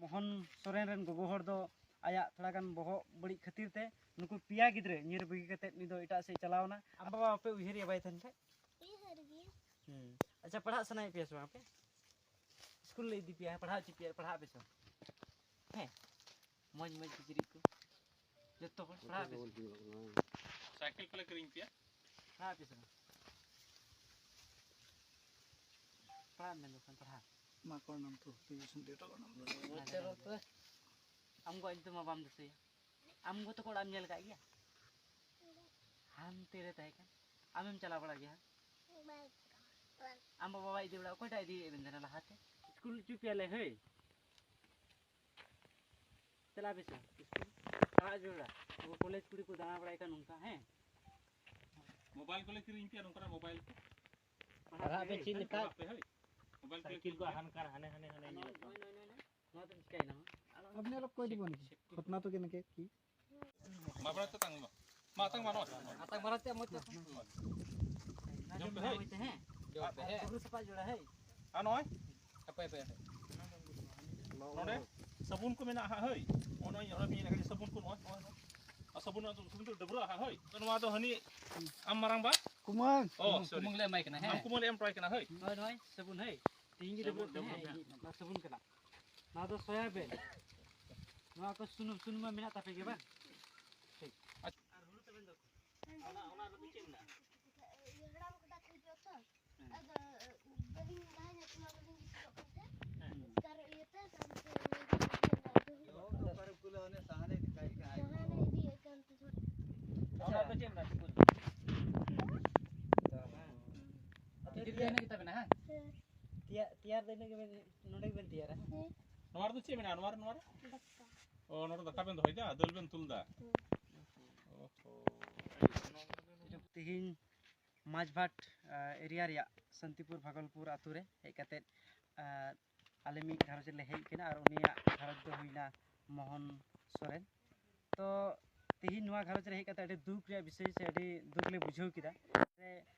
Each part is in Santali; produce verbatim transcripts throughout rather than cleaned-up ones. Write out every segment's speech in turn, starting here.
ᱢᱳᱦᱚᱱ ᱥᱚᱨᱮᱱ ᱨᱮᱱ ᱜᱚᱜᱚ ᱦᱚᱲ ᱫᱚ ᱟᱭᱟᱜ ᱛᱷᱚᱲᱟ ᱜᱟᱱ ᱵᱚᱦᱚᱜ ᱵᱟᱹᱲᱤᱡ ᱠᱷᱟᱹᱛᱤᱨ ᱛᱮ ᱱᱩᱠᱩ ᱯᱮᱭᱟ ᱜᱤᱫᱽᱨᱟᱹ ᱧᱤᱨ ᱵᱟᱹᱜᱤ ᱠᱟᱛᱮ ᱩᱱᱤ ᱫᱚ ᱮᱴᱟᱜ ᱥᱮᱫ ᱪᱟᱞᱟᱣ ᱮᱱᱟ᱾ ᱟᱢ ᱵᱟᱵᱟ ᱵᱟᱯᱮ ᱩᱭᱦᱟᱹᱨᱮᱭᱟ ᱵᱟᱭ ᱛᱟᱦᱮᱱ ᱠᱷᱟᱡ? ᱩᱭᱦᱟᱹᱨ ᱜᱮ᱾ ᱦᱩᱸ᱾ ᱟᱪᱪᱷᱟ, ᱯᱟᱲᱦᱟᱜ ᱥᱟᱱᱟᱭᱮᱫ ᱯᱮᱭᱟ ᱥᱮ ᱵᱟᱝ ᱟᱯᱮ? ᱥᱠᱩᱞ ᱞᱮ ᱤᱫᱤ ᱯᱮᱭᱟ, ᱯᱟᱲᱦᱟᱣ ᱦᱚᱪᱚ ᱯᱮᱭᱟ, ᱯᱟᱲᱦᱟᱜ ᱟᱯᱮ ᱥᱮ ᱵᱟᱝ? ᱦᱮᱸ, ᱢᱚᱡᱽ ᱢᱚᱡᱽ ᱠᱤᱪᱨᱤᱡ ᱠᱚ ᱡᱚᱛᱚ ᱦᱚᱲ ᱯᱟᱲᱦᱟᱜ ᱟᱯᱮ ᱥᱮ ᱵᱟᱝ? ᱥᱟᱭᱠᱮᱞ ᱠᱚᱞᱮ ᱠᱤᱨᱤᱧ ᱯᱮᱭᱟ᱾ ᱯᱟᱲᱦᱟᱜ ᱟᱯᱮ ᱥᱮ ᱵᱟᱝ? ᱯᱟᱲᱦᱟᱜ ᱢᱮ ᱫᱚᱠᱟᱱ ᱯᱟᱲᱦᱟᱜ᱾ ᱢᱟ ᱠᱚᱲ ᱱᱟᱢ ᱛᱚ, ᱛᱩᱭᱩ ᱥᱩᱱ ᱰᱮᱴᱟ ᱠᱚᱲ ᱱᱟᱢ ᱫᱚ᱾ ᱟᱢ ᱜᱚ ᱧᱩᱛᱩᱢ ᱢᱟ ᱵᱟᱢ ᱫᱤᱥᱟᱹᱭᱟ᱾ ᱟᱢ ᱜᱚ ᱛᱟᱠᱚ ᱚᱲᱟᱜ ᱮᱢ ᱧᱮᱞ ᱟᱠᱟᱫ ᱜᱮᱭᱟ? ᱦᱟᱱᱛᱮ ᱨᱮ ᱛᱟᱦᱮᱸ ᱠᱟᱱ᱾ ᱟᱢᱮᱢ ᱪᱟᱞᱟᱣ ᱵᱟᱲᱟᱜ ᱜᱮᱭᱟ? ᱟᱢ ᱵᱟᱵᱟ ᱵᱟᱭ ᱤᱫᱤ ᱵᱟᱲᱟ, ᱚᱠᱚᱭᱴᱟᱜ ᱤᱫᱤᱭᱮᱫ ᱵᱮᱱ ᱛᱟᱦᱮᱱᱟ ᱞᱟᱦᱟᱛᱮ? ᱥᱠᱩᱞ ᱦᱚᱪᱚ ᱯᱮᱭᱟᱞᱮ ᱦᱟᱹᱭ᱾ ᱪᱟᱞᱟᱜ ᱯᱮ ᱥᱮ ᱥᱠᱩᱞ? ᱯᱟᱲᱦᱟᱜ ᱡᱟᱹᱨᱩᱲᱟ᱾ ᱩᱱᱠᱩ ᱠᱚᱞᱮᱡᱽ ᱠᱩᱲᱤ ᱠᱚ ᱫᱟᱬᱟ ᱵᱟᱲᱟᱭ ᱠᱟᱱ ᱱᱚᱝᱠᱟ, ᱦᱮᱸ? ᱢᱳᱵᱟᱭᱤᱞ ᱠᱚᱞᱮ ᱠᱤᱨᱤᱧ ᱯᱮᱭᱟ, ᱱᱚᱝᱠᱟᱱᱟᱜ ᱢᱳᱵᱟᱭᱤᱞ ᱠᱚ᱾ ᱯᱟᱲᱦᱟᱜ ᱯᱮ ᱦᱟᱹᱭ᱾ ᱪᱮᱫ ᱞᱮᱠᱟ? ᱯᱟᱲᱦᱟᱜ ᱯᱮ ᱦᱟᱹᱭ᱾ ᱢᱳᱵᱟᱭᱤᱞ ᱠᱚᱞᱮ ᱥᱟᱭᱠᱮᱞ ᱠᱚ ᱠᱤᱨᱤᱧ ᱯᱮᱭᱟ᱾ ᱦᱟᱱᱠᱟᱨ ᱦᱟᱱᱮ ᱦᱟᱱᱮ ᱦᱟᱱᱮ ᱱᱚᱜᱼᱚᱭ, ᱧᱮᱞᱚᱜ ᱠᱟᱱᱟ᱾ ᱱᱚᱜᱼᱚᱭ, ᱱᱚᱜᱼᱚᱭ, ᱱᱚᱜᱼᱚᱭ᱾ ᱱᱚᱣᱟ ᱫᱚᱢ ᱪᱤᱠᱟᱹᱭᱮᱱᱟ? ᱟᱯᱱᱮ ᱞᱳᱜ ᱠᱚᱭ ᱫᱤᱵᱚᱱ ᱠᱤ? ᱜᱷᱚᱴᱱᱟ ᱛᱚ ᱠᱮᱱᱮ ᱠᱮ ᱠᱤ? ᱢᱟ ᱵᱟᱲᱟ ᱛᱮ ᱛᱟᱝ ᱢᱟ᱾ ᱢᱟ ᱛᱟᱝ ᱢᱟ ᱱᱚᱣᱟ᱾ ᱟᱛᱟᱝ ᱵᱟᱲᱟ ᱛᱮ ᱢᱚᱡᱽ ᱛᱮ᱾ ᱡᱚᱢ ᱯᱮ, ᱦᱳᱭ᱾ ᱢᱚᱡᱽ ᱛᱮ, ᱦᱮᱸ᱾ ᱡᱚᱢ ᱯᱮ, ᱦᱮᱸ᱾ ᱟᱨ ᱥᱟᱯᱷᱟ ᱡᱚᱲᱟ, ᱦᱳᱭ᱾ ᱟᱨ ᱱᱚᱜᱼᱚᱭ᱾ ᱦᱟᱯᱮ, ᱦᱟᱯᱮ, ᱦᱟᱯᱮ᱾ ᱱᱚᱰᱮ ᱥᱟᱵᱩᱱ ᱠᱚ ᱢᱮᱱᱟᱜᱼᱟ ᱦᱟᱸᱜ, ᱦᱳᱭ᱾ ᱱᱚᱜᱼᱚᱭ, ᱱᱚᱜᱼᱚᱭ ᱢᱮᱱᱟᱜ ᱠᱟᱫᱟ ᱥᱟᱵᱩᱱ ᱠᱚ, ᱱᱚᱜᱼᱚᱭ, ᱱᱚᱜᱼᱚᱭ, ᱱᱚᱜᱼᱚᱭ᱾ ᱟᱨ ᱥᱟᱵᱩᱱ, ᱥᱟᱵᱩᱱ ᱫᱚ ᱰᱟᱹᱵᱽᱨᱟᱹᱜᱼᱟ ᱦᱟᱸᱜ, ᱦᱳᱭ᱾ ᱛᱚ, ᱱᱚᱣᱟ ᱫᱚ ᱦᱟᱹᱱᱤ ᱟᱢ ᱢᱟᱨᱟᱝᱵᱟ? ᱠᱩᱢᱟᱹᱝ᱾ ᱚ, ᱠᱩᱢᱟᱹᱝ, ᱥᱚᱨᱤ᱾ ᱠᱩᱢᱟᱹᱝ ᱞᱮ ᱮᱢᱟᱭ ᱠᱟᱱᱟ, ᱦᱮᱸ᱾ ᱟᱢ ᱠᱩᱢᱟᱹᱝ ᱞᱮ ᱮᱢ ᱦᱚᱴᱚᱣᱟᱭ ᱠᱟᱱᱟ, ᱦᱳᱭ᱾ ᱱᱚᱜᱼᱚᱭ, ᱱᱚᱜᱼᱚᱭ ᱥᱟᱵᱩᱱ, ᱦᱳᱭ᱾ ᱛᱮᱦᱮᱧ ᱜᱮ ᱰᱟᱹᱵᱽᱨᱟᱹᱜ ᱢᱮ, ᱦᱮᱸ, ᱱᱚᱣᱟ ᱥᱟᱵᱩᱱ ᱠᱟᱱᱟ᱾ ᱱᱚᱣᱟ ᱫᱚ ᱥᱚᱭᱟᱵᱤᱱ᱾ ᱱᱚᱣᱟ ᱠᱚ ᱥᱩᱱᱩᱢ, ᱥᱩᱱᱩᱢ ᱢᱟ ᱢᱮᱱᱟᱜ ᱛᱟᱯᱮ ᱜᱮ ᱵᱟᱝ? ᱴᱷᱤᱠ᱾ ᱟᱨ ᱦᱩᱲᱩ ᱛᱟᱵᱮᱱ ᱫᱚ? ᱚᱱᱟ, ᱚᱱᱟ ᱨᱮᱫᱚ ᱪᱮᱫ ᱢᱮᱱᱟᱜᱼᱟ? ᱦᱟᱲᱟᱢ ᱠᱚ ᱫᱟᱠᱟ ᱡᱚᱢ ᱛᱚ᱾ ᱦᱮᱸ᱾ ᱟᱫᱚ, ᱵᱟᱹᱞᱤᱧ ᱞᱟᱦᱟ ᱧᱚᱜ ᱛᱮᱢᱟ ᱵᱟᱹᱞᱤᱧ ᱜᱤᱛᱤᱡᱚᱜ ᱠᱟᱱ ᱛᱟᱦᱮᱸᱫ᱾ ᱦᱮᱸ᱾ ᱮᱥᱠᱟᱨ ᱤᱭᱟᱹᱛᱮ ᱛᱟᱭᱚᱢ ᱛᱮ ᱩᱱᱤ ᱫᱚ ᱡᱚᱢ ᱫᱚ ᱚᱠᱟᱨᱮ ᱠᱩᱞᱟᱹᱣ, ᱚᱱᱮ ᱥᱟᱦᱟᱱᱮ ᱤᱫᱤ ᱠᱟᱜ ᱜᱮ᱾ ᱥᱟᱦᱟᱱᱮ ᱤᱫᱤᱭᱮᱫ ᱠᱟᱱ ᱛᱟᱦᱮᱸᱫ᱾ ᱚᱱᱟ ᱫᱚ ᱪᱮᱫ ᱢᱮᱱᱟᱜᱼᱟ? ᱴᱷᱤᱠ ᱵᱩᱡᱷᱟᱹᱣ᱾ ᱦᱮᱸ᱾ ᱟᱫᱚ ᱜᱤᱫᱽᱨᱟᱹ ᱫᱚ ᱤᱱᱟᱹᱜ ᱜᱮ ᱛᱟᱵᱮᱱᱟ, ᱦᱮᱸ? ᱦᱮᱸ᱾ ᱛᱮᱭᱟ-, ᱛᱮᱭᱟᱨ ᱫᱚ ᱤᱱᱟᱹᱜ ᱜᱮᱵᱮᱱ, ᱱᱚᱰᱮ ᱜᱮᱵᱮᱱ ᱛᱮᱭᱟᱨᱟ, ᱦᱮᱸ? ᱦᱮᱸ᱾ ᱱᱚᱣᱟ ᱨᱮᱫᱚ ᱪᱮᱫ ᱢᱮᱱᱟᱜᱼᱟ? ᱱᱚᱣᱟ ᱨᱮ, ᱱᱚᱣᱟ ᱨᱮ? ᱫᱟᱠᱟ᱾ ᱚ, ᱱᱚᱰᱮ ᱫᱟᱠᱟ ᱵᱮᱱ ᱫᱚᱦᱚᱭᱮᱫᱟ, ᱫᱟᱹᱞ ᱵᱮᱱ ᱛᱩᱞ ᱫᱟ? ᱦᱮᱸ᱾ ᱚᱦᱚ᱾ ᱛᱮᱦᱮᱧ ᱢᱟᱡᱷᱵᱷᱟᱴ, ᱟ, ᱮᱨᱤᱭᱟ ᱨᱮᱭᱟᱜ ᱥᱟᱱᱛᱤᱯᱩᱨ ᱵᱷᱟᱜᱚᱞᱯᱩᱨ ᱟᱛᱳ ᱨᱮ ᱦᱮᱡ ᱠᱟᱛᱮᱫ, ᱟ, ᱟᱞᱮ ᱢᱤᱫ ᱜᱷᱟᱨᱚᱸᱡᱽ ᱞᱮ ᱦᱮᱡ ᱠᱟᱱᱟ ᱟᱨ ᱩᱱᱤᱭᱟᱜ ᱜᱷᱟᱨᱚᱸᱡᱽ ᱫᱚ ᱦᱩᱭᱱᱟ ᱢᱳᱦᱚᱱ ᱥᱚᱨᱮᱱ᱾ ᱛᱚ ᱛᱮᱦᱮᱧ ᱱᱚᱣᱟ ᱜᱷᱟᱨᱚᱸᱡᱽ ᱨᱮ ᱦᱮᱡ ᱠᱟᱛᱮᱫ ᱟᱹᱰᱤ ᱫᱩᱠ ᱨᱮᱭᱟᱜ ᱵᱤᱥᱚᱭ ᱥᱮ ᱟᱹᱰᱤ ᱫᱩᱠ ᱞᱮ ᱵᱩᱡᱷᱟᱹᱣ ᱠᱮᱫᱟ᱾ ᱥᱮ,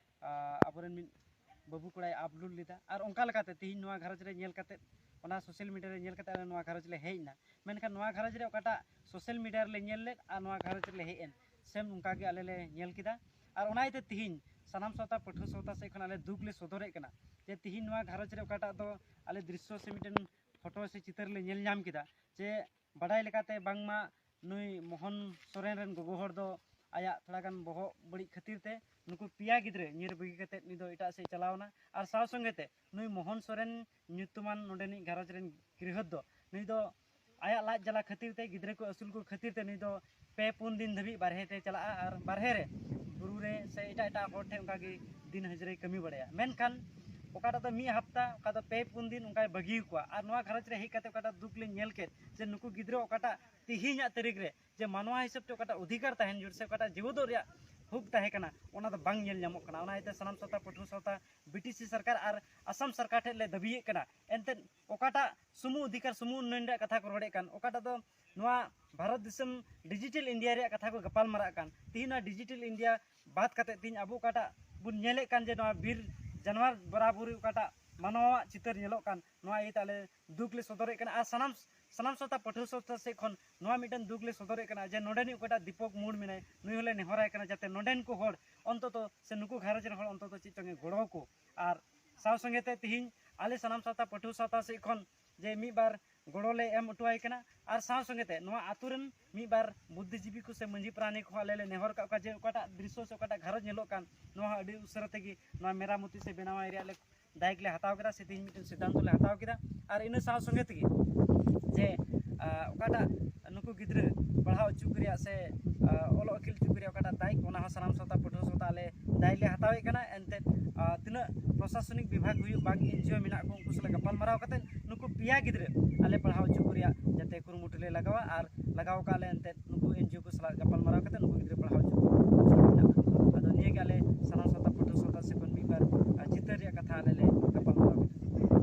ᱟ, ᱟᱵᱚᱨᱮᱱ ᱢᱤᱫ ᱵᱟᱹᱵᱩ ᱠᱚᱲᱟᱭ ᱟᱯᱞᱳᱰ ᱞᱮᱫᱟ ᱟᱨ ᱚᱱᱠᱟ ᱞᱮᱠᱟᱛᱮ ᱛᱮᱦᱮᱧ ᱱᱚᱣᱟ ᱜᱷᱟᱨᱚᱸᱡᱽ ᱨᱮ ᱧᱮᱞ ᱠᱟᱛᱮᱫ ᱚᱱᱟ ᱥᱳᱥᱟᱞ ᱢᱤᱰᱤᱭᱟ ᱨᱮ ᱧᱮᱞ ᱠᱟᱛᱮ ᱟᱞᱮ ᱱᱚᱣᱟ ᱜᱷᱟᱨᱚᱸᱡᱽ ᱞᱮ ᱦᱮᱡ ᱮᱱᱟ᱾ ᱢᱮᱱᱠᱷᱟᱱ ᱱᱚᱣᱟ ᱜᱷᱟᱨᱚᱸᱡᱽ ᱨᱮ ᱚᱠᱟᱴᱟᱜ ᱥᱳᱥᱟᱞ ᱢᱤᱰᱤᱭᱟ ᱨᱮᱞᱮ ᱧᱮᱞ ᱞᱮᱫ ᱟᱨ ᱱᱚᱣᱟ ᱜᱷᱟᱨᱚᱸᱡᱽ ᱨᱮᱞᱮ ᱦᱮᱡ ᱮᱱ, ᱥᱮᱢ ᱚᱱᱠᱟ ᱜᱮ ᱟᱞᱮ ᱞᱮ ᱧᱮᱞ ᱠᱮᱫᱟ᱾ ᱟᱨ ᱚᱱᱟ ᱤᱭᱟᱹᱛᱮ ᱛᱤᱦᱤᱧ ᱥᱟᱱᱟᱢ ᱥᱟᱶᱛᱟ ᱯᱟᱹᱴᱷᱩᱣᱟᱹ ᱥᱟᱶᱛᱟ ᱥᱮᱫ ᱠᱷᱚᱱ ᱟᱞᱮ ᱫᱩᱠ ᱞᱮ ᱥᱚᱫᱚᱨᱮᱫ ᱠᱟᱱᱟ ᱡᱮ ᱛᱤᱦᱤᱧ ᱱᱚᱣᱟ ᱜᱷᱟᱨᱚᱸᱡᱽ ᱨᱮ ᱚᱠᱟᱴᱟᱜ ᱫᱚ ᱟᱞᱮ ᱫᱨᱤᱥᱥᱚ ᱥᱮ ᱢᱤᱫᱴᱮᱱ ᱯᱷᱳᱴᱳ ᱥᱮ ᱪᱤᱛᱟᱹᱨ ᱞᱮ ᱧᱮᱞ ᱧᱟᱢ ᱠᱮᱫᱟ ᱡᱮ ᱵᱟᱰᱟᱭ ᱞᱮᱠᱟᱛᱮ ᱵᱟᱝᱢᱟ ᱱᱩᱭ ᱢᱳᱦᱚᱱ ᱥᱚᱨᱮᱱ ᱨᱮᱱ ᱜᱚᱜᱚ ᱦᱚᱲ ᱫᱚ ᱟᱭᱟᱜ ᱛᱷᱚᱲᱟ ᱜᱟᱱ ᱵᱚᱦᱚᱜ ᱵᱟᱹᱲᱤᱡ ᱠᱷᱟᱹᱛᱤᱨ ᱛᱮ ᱱᱩᱠᱩ ᱯᱮᱭᱟ ᱜᱤᱫᱽᱨᱟᱹ ᱧᱤᱨ ᱵᱟᱹᱜᱤ ᱠᱟᱛᱮ ᱱᱩᱭ ᱫᱚ ᱮᱴᱟᱜ ᱥᱮᱫ ᱪᱟᱞᱟᱣ ᱮᱱᱟ᱾ ᱟᱨ ᱥᱟᱶ ᱥᱚᱸᱜᱮ ᱛᱮ ᱱᱩᱭ ᱢᱳᱦᱚᱱ ᱥᱚᱨᱮᱱ ᱧᱩᱛᱩᱢᱟᱱ ᱱᱚᱰᱮᱱᱤᱡ ᱜᱷᱟᱨᱚᱸᱡᱽ ᱨᱮᱱ ᱜᱨᱤᱦᱚᱛ ᱫᱚ ᱱᱩᱭ ᱫᱚ ᱟᱭᱟᱜ ᱞᱟᱡ ᱡᱟᱞᱟ ᱠᱷᱟᱹᱛᱤᱨ ᱛᱮ, ᱜᱤᱫᱽᱨᱟᱹ ᱠᱚ ᱟᱹᱥᱩᱞ ᱠᱚ ᱠᱷᱟᱹᱛᱤᱨ ᱛᱮ ᱱᱩᱭ ᱫᱚ ᱯᱮ ᱯᱩᱱ ᱫᱤᱱ ᱫᱷᱟᱹᱵᱤᱡ ᱵᱟᱨᱦᱮ ᱛᱮ ᱪᱟᱞᱟᱜᱼᱟ ᱟᱨ ᱵᱟᱨᱦᱮ ᱨᱮ ᱵᱩᱨᱩ ᱨᱮ ᱥᱮ ᱮᱴᱟᱜ ᱮᱴᱟᱜ ᱦᱚᱲ ᱴᱷᱮᱱ ᱚᱱᱠᱟ ᱜᱮ ᱫᱤᱱ ᱦᱟᱹᱡᱨᱤᱭ ᱠᱟᱹᱢᱤ ᱵᱟᱲᱟᱭᱟ᱾ ᱢᱮᱱᱠᱷᱟᱱ ᱚᱠᱟᱴᱟᱜ ᱫᱚ ᱢᱤᱫ ᱦᱟᱯᱛᱟ, ᱚᱠᱟ ᱫᱚ ᱯᱮ ᱯᱩᱱ ᱫᱤᱱ ᱚᱱᱠᱟᱭ ᱵᱟᱹᱜᱤ ᱠᱚᱣᱟ᱾ ᱟᱨ ᱱᱚᱣᱟ ᱜᱷᱟᱨᱚᱸᱡᱽ ᱨᱮ ᱦᱮᱡ ᱠᱟᱛᱮ ᱚᱠᱟᱴᱟᱜ ᱫᱩᱠ ᱞᱤᱧ ᱧᱮᱞ ᱠᱮᱫ ᱡᱮ ᱱᱩᱠᱩ ᱜᱤᱫᱽᱨᱟᱹ ᱚᱠᱟᱴᱟᱜ ᱛᱤᱦᱤᱧᱟᱜ ᱛᱟᱹᱨᱤᱠᱷ ᱨᱮ ᱡᱮ ᱢᱟᱱᱣᱟ ᱦᱤᱥᱟᱹᱵ ᱛᱮ ᱚᱠᱟᱴᱟᱜ ᱚᱫᱷᱤᱠᱟᱨ ᱛᱟᱦᱮᱱ ᱡᱟᱹᱨᱩᱲ ᱥᱮ ᱚᱠᱟᱴᱟᱜ ᱡᱤᱣᱮᱫᱚᱜ ᱨᱮᱭᱟᱜ ᱦᱚᱠ ᱛᱟᱦᱮᱸ ᱠᱟᱱᱟ, ᱚᱱᱟ ᱫᱚ ᱵᱟᱝ ᱧᱮᱞ ᱧᱟᱢᱚᱜ ᱠᱟᱱᱟ᱾ ᱚᱱᱟ ᱤᱭᱟᱹᱛᱮ ᱥᱟᱱᱟᱢ ᱥᱟᱶᱛᱟ ᱯᱟᱹᱴᱷᱩᱣᱟᱹ ᱥᱟᱶᱛᱟ ᱵᱤᱴᱤᱥᱤ ᱥᱚᱨᱠᱟᱨ ᱟᱨ ᱟᱥᱟᱢ ᱥᱚᱨᱠᱟᱨ ᱴᱷᱮᱱ ᱞᱮ ᱫᱟᱹᱵᱤᱭᱮᱫ ᱠᱟᱱᱟ᱾ ᱮᱱᱛᱮᱫ ᱚᱠᱟᱴᱟᱜ ᱥᱩᱢᱩ ᱚᱫᱷᱤᱠᱟᱨ, ᱥᱩᱢᱩ ᱩᱱᱱᱚᱭᱚᱱ ᱨᱮᱭᱟᱜ ᱠᱟᱛᱷᱟ ᱠᱚ ᱨᱚᱲᱮᱫ ᱠᱟᱱ, ᱚᱠᱟᱴᱟᱜ ᱫᱚ ᱱᱚᱣᱟ ᱵᱷᱟᱨᱚᱛ ᱫᱤᱥᱚᱢ ᱰᱤᱡᱤᱴᱟᱞ ᱤᱱᱰᱤᱭᱟ ᱨᱮᱭᱟᱜ ᱠᱟᱛᱷᱟ ᱠᱚ ᱜᱟᱯᱟᱞ ᱢᱟᱨᱟᱜ ᱠᱟᱱ, ᱛᱤᱦᱤᱧ ᱱᱚᱣᱟ ᱰᱤᱡᱤᱴᱟᱞ ᱤᱱᱰᱤᱭᱟ ᱵᱟᱫ ᱠᱟᱛᱮ ᱛᱤᱦᱤᱧ ᱟᱵᱚ ᱚᱠᱟᱴᱟᱜ ᱵᱚᱱ ᱧᱮᱞᱮᱫ ᱠᱟᱱ ᱡᱮ ᱱᱚᱣᱟ ᱵᱤᱨ ᱡᱟᱱᱣᱟᱨ ᱵᱚᱨᱟᱵᱚᱨᱤ ᱚᱠᱟᱴᱟᱜ ᱢᱟᱱᱣᱟᱣᱟᱜ ᱪᱤᱛᱟᱹᱨ ᱧᱮᱞᱚᱜ ᱠᱟᱱ, ᱱᱚᱣᱟ ᱤᱭᱟᱹᱛᱮ ᱟᱞᱮ ᱫᱩᱠ ᱞᱮ ᱥᱚᱫᱚᱨᱮᱫ ᱠᱟᱱᱟ᱾ ᱟᱨ ᱥᱟᱱᱟᱢ ᱥᱟᱱᱟᱢ ᱥᱟᱶᱛᱟ ᱯᱟᱹᱴᱷᱩᱣᱟᱹ ᱥᱟᱶᱛᱟ ᱥᱮᱫ ᱠᱷᱚᱱ ᱱᱚᱣᱟ ᱢᱤᱫᱴᱮᱱ ᱫᱩᱠ ᱞᱮ ᱥᱚᱫᱚᱨᱮᱫ ᱠᱟᱱᱟ ᱡᱮ ᱱᱚᱰᱮᱱᱤᱡ ᱚᱠᱚᱭᱴᱟᱜ ᱫᱤᱯᱚᱠ ᱢᱩᱨᱢᱩ ᱢᱮᱱᱟᱭ, ᱱᱩᱭ ᱦᱚᱸᱞᱮ ᱱᱮᱦᱚᱨᱟᱭ ᱠᱟᱱᱟ ᱡᱟᱛᱮ ᱱᱚᱰᱮᱱ ᱠᱚ ᱦᱚᱲ ᱚᱱᱛᱚᱛᱚ ᱥᱮ ᱱᱩᱠᱩ ᱜᱷᱟᱨᱚᱸᱡᱽ ᱨᱮᱱ ᱦᱚᱲ ᱚᱱᱛᱚᱛᱚ ᱪᱮᱫ ᱪᱚᱝ ᱮ ᱜᱚᱲᱚ ᱟᱠᱚ᱾ ᱟᱨ ᱥᱟᱶ ᱥᱚᱸᱜᱮ ᱛᱮ ᱛᱤᱦᱤᱧ ᱟᱞᱮ ᱥᱟᱱᱟᱢ ᱥᱟᱶᱛᱟ ᱯᱟᱹᱴᱷᱩᱣᱟᱹ ᱥᱟᱶᱛᱟ ᱥᱮᱫ ᱠᱷᱚᱱ ᱡᱮ ᱢᱤᱫ ᱵᱟᱨ ᱜᱚᱲᱚ ᱞᱮ ᱮᱢ ᱦᱚᱴᱚᱣᱟᱭ ᱠᱟᱱᱟ᱾ ᱟᱨ ᱥᱟᱶ ᱥᱚᱸᱜᱮ ᱛᱮ ᱱᱚᱣᱟ ᱟᱹᱛᱩ ᱨᱮᱱ ᱢᱤᱫ ᱵᱟᱨ ᱵᱩᱫᱽᱫᱷᱤᱡᱤᱵᱤ ᱠᱚ ᱥᱮ ᱢᱟᱹᱡᱷᱤ ᱯᱟᱨᱟᱱᱤᱠ ᱠᱚᱦᱚᱸ ᱟᱞᱮ ᱞᱮ ᱱᱮᱦᱚᱨ ᱠᱟᱜ ᱠᱚᱣᱟ ᱡᱮ ᱚᱠᱟᱴᱟᱜ ᱫᱨᱤᱥᱥᱚ ᱥᱮ ᱚᱠᱟᱴᱟᱜ ᱜᱷᱟᱨᱚᱸᱡᱽ ᱧᱮᱞᱚᱜ ᱠᱟᱱ, ᱱᱚᱣᱟ ᱦᱚᱸ ᱟᱹᱰᱤ ᱩᱥᱟᱹᱨᱟ ᱛᱮᱜᱮ ᱱᱚᱣᱟ ᱢᱮᱨᱟᱢᱚᱛᱤ ᱥᱮ ᱵᱮᱱᱟᱣᱟᱭ ᱨᱮᱭᱟᱜ ᱞᱮ ᱫᱟᱭᱤᱠ ᱞᱮ ᱦᱟᱛᱟᱣ ᱠᱮᱫᱟ ᱥᱮ ᱛᱮᱦᱮᱧ ᱢᱤᱫᱴᱮᱱ ᱥᱤᱫᱽᱫᱷᱟᱱᱛᱚ ᱞᱮ ᱦᱟᱛᱟᱣ ᱠᱮᱫᱟ᱾ ᱟᱨ ᱤᱱᱟᱹ ᱥᱟᱶ ᱥᱚᱸᱜᱮ ᱛᱮᱜᱮ ᱡᱮ ᱟᱨ ᱚᱠᱟᱴᱟᱜ ᱱᱩᱠᱩ ᱜᱤᱫᱽᱨᱟᱹ ᱯᱟᱲᱦᱟᱣ ᱦᱚᱪᱚ ᱠᱚ ᱨᱮᱭᱟᱜ ᱥᱮ ᱟᱨ ᱚᱞᱚᱜ ᱟᱹᱠᱤᱞ ᱦᱚᱪᱚ ᱠᱚ ᱨᱮᱭᱟᱜ ᱚᱠᱟᱴᱟᱜ ᱫᱟᱭᱤᱠ, ᱚᱱᱟ ᱦᱚᱸ ᱥᱟᱱᱟᱢ ᱥᱟᱶᱛᱟ ᱯᱟᱹᱴᱷᱩᱣᱟᱹ ᱥᱟᱶᱛᱟ ᱟᱞᱮ ᱫᱟᱭᱤᱠ ᱞᱮ ᱦᱟᱛᱟᱣᱮᱫ ᱠᱟᱱᱟ᱾ ᱮᱱᱛᱮᱫ ᱟᱨ ᱛᱤᱱᱟᱹᱜ ᱯᱨᱚᱥᱟᱥᱚᱱᱤᱠ ᱵᱤᱵᱷᱟᱜᱽ ᱦᱩᱭᱩᱜ, ᱵᱟᱝ ᱮᱱᱡᱤᱭᱳ ᱢᱮᱱᱟᱜ ᱠᱚ, ᱩᱱᱠᱩ ᱥᱟᱞᱟᱜ ᱜᱟᱯᱟᱞ ᱢᱟᱨᱟᱣ ᱠᱟᱛᱮᱫ ᱱᱩᱠᱩ ᱯᱮᱭᱟ ᱜᱤᱫᱽᱨᱟᱹ ᱟᱞᱮ ᱯᱟᱲᱦᱟᱣ ᱦᱚᱪᱚ ᱠᱚ ᱨᱮᱭᱟᱜ ᱡᱟᱛᱮ ᱠᱩᱨᱩᱢᱩᱴᱩ ᱞᱮ ᱞᱟᱜᱟᱣᱟ᱾ ᱟᱨ ᱞᱟᱜᱟᱣ ᱟᱠᱟᱫ ᱞᱮ ᱮᱱᱛᱮᱫ ᱱᱩᱠᱩ ᱮᱱᱡᱤᱭᱳ ᱠᱚ ᱥᱟᱞᱟᱜ ᱜᱟᱯᱟᱞ ᱢᱟᱨᱟᱣ ᱠᱟᱛᱮᱫ ᱱᱩᱠᱩ ᱜᱤᱫᱽᱨᱟᱹ ᱯᱟᱲᱦᱟᱣ ᱦᱚᱪᱚ ᱠᱚ ᱦᱚᱪᱚ ᱢᱮᱱᱟᱜᱼᱟ᱾ ᱟᱫᱚ ᱱᱤᱭᱟᱹ ᱜᱮ ᱟᱞᱮ ᱥᱟᱱᱟᱢ ᱥᱟᱶᱛᱟ ᱯᱟᱹᱴᱷᱩᱣᱟᱹ ᱥᱟᱶᱛᱟ ᱥᱮᱫ ᱠᱷᱚᱱ ᱢᱤᱫ ᱵᱟᱨ ᱟᱨ ᱪᱤᱛᱟᱹᱨ ᱨᱮᱭᱟᱜ ᱠᱟᱛᱷᱟ ᱟᱞᱮ ᱞᱮ